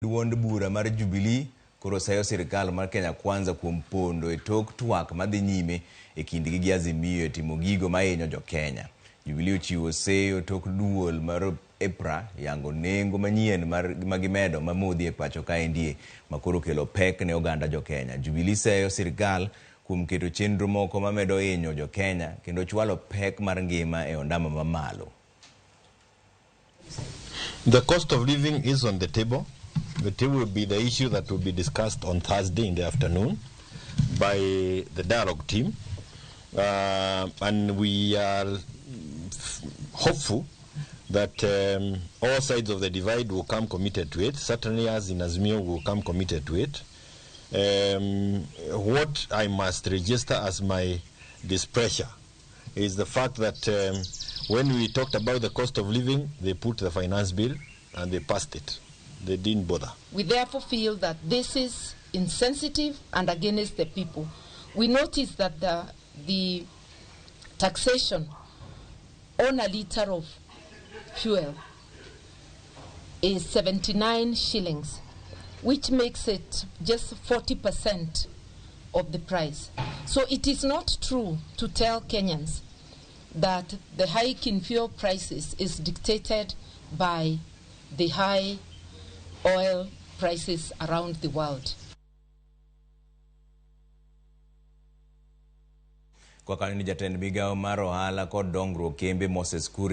Duond bura mar Jubilee koro seyo sirkal mar Kenya Kwanza kuom pondo e tok twak madhi nyime e kindgi gi Azimio e timo gigo mahinyo jo-Kenya. Jubilee ochiwo seyo tok duol mar EPRA yango nengo manyien mar magimedo ma modhi e pacho kaendie makoro okelo pek ne oganda jo-Kenya. Jubilee seyo sirkal kuom keto chenro moko mamedo hinyo jo-Kenya kendo chwalo pek mar ngima e ondamo mamalo. The cost of living is on the table. It will be the issue that will be discussed on Thursday in the afternoon by the dialogue team. And we are hopeful that all sides of the divide will come committed to it. Certainly, as in Azimio, will come committed to it. What I must register as my displeasure is the fact that when we talked about the cost of living, they put the finance bill and they passed it. They didn't bother. We therefore feel that this is insensitive and against the people. We notice that the taxation on a liter of fuel is 79 shillings, which makes it just 40% of the price. So it is not true to tell Kenyans that the hike in fuel prices is dictated by the high oil prices around the world. Kwa kanyo ni jatend migawo mar ohala kod dongruok kembe Moses Kuria.